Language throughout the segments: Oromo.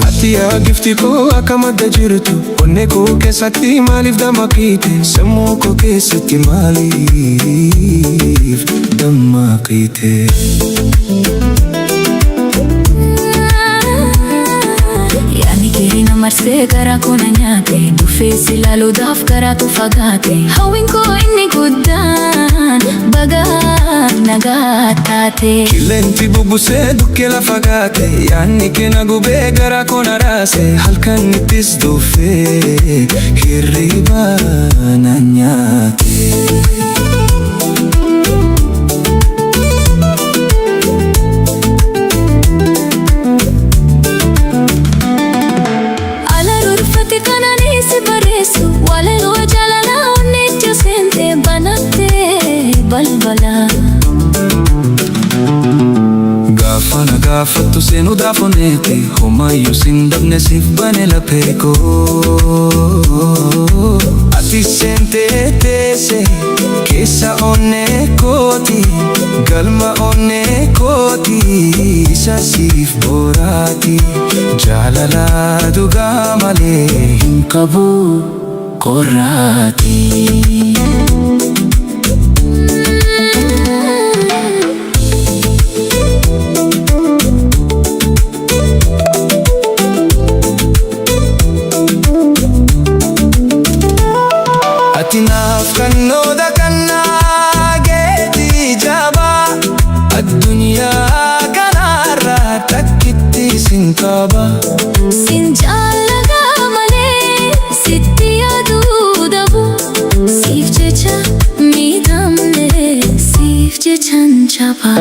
Ati yaa gifti koo akka madda jirtu, onnee koo keessatti maaliif dammaqiite? Sammuu koo keessatti maaliif dammaqiite? Yaadni kee na marsee garaa koo na nyaate. Dhufee si ilaaluudhaaf garaatu fagaate. Hawwiin koo inni guddaan baga nagaa taate. Qilleensi bubbisee dukkee lafa gaate. Yaadni kee na gubee garaa koo na raase. Halkan ittis dhufee hirriba na nyaate. Ala rurfate kanaan si barreessu walaloo jaalalaa onneetti seente banattee balbala. Gaafa na gaafattu seenuu daafoneeti, homaayyuu sin dhabne siif bane laphee koo. Ati seentee teesse keessa onnee kooti, galma onnee kooti, isa siif boraati. Jaalala dhugaa malee hin qabu qorraati. Ati naaf kannooda kannaa geetii jabaa, addunyaa kanarraa takkitti sin qaba. Sin jaalladha malee sitti yaaduu dhabu. Siif jecha miidhamne, siif jechan caba.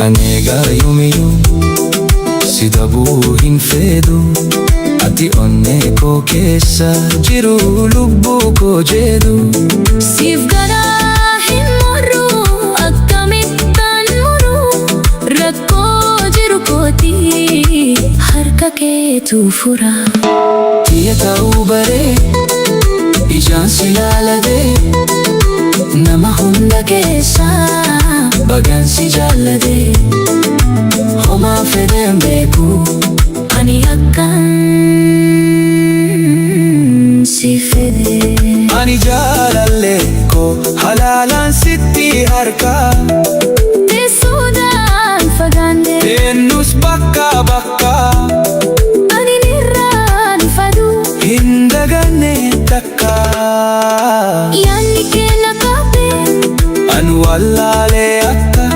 Ani egaa yoomiyyuu si dhabuu hin fedhu. Ati onnee koo keessa jiru lubbuu koo jedhu. Siif garaa hin murru, akkamittaan muru? Rakkoo jiru kooti harka keetu fura. Xiyya ta'uu baree ijaan si laaladee, Nama hunda keessaa bagaan si jaalladee, homaa fedheen beeku. Ani akkan si fedhe. Ani jaalallee koo halaalaan sitti harkaa. Teessoodhaan fagaanne. Eenyus bakka bakka. Ani nirraan fadu. Hin daganne takka. Yaadni kee na qabe. An wallaalee akka.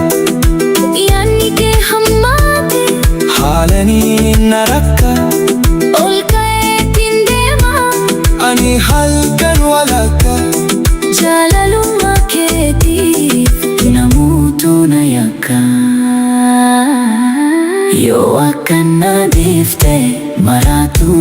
Yaadni kee hammaate. Haalanii na rakka. Ol ka'eetiin deema. Ani halkan walakka. Jaalalummaa keetiif namuutu na yakka. Yoo akkana dhiifte maraatu.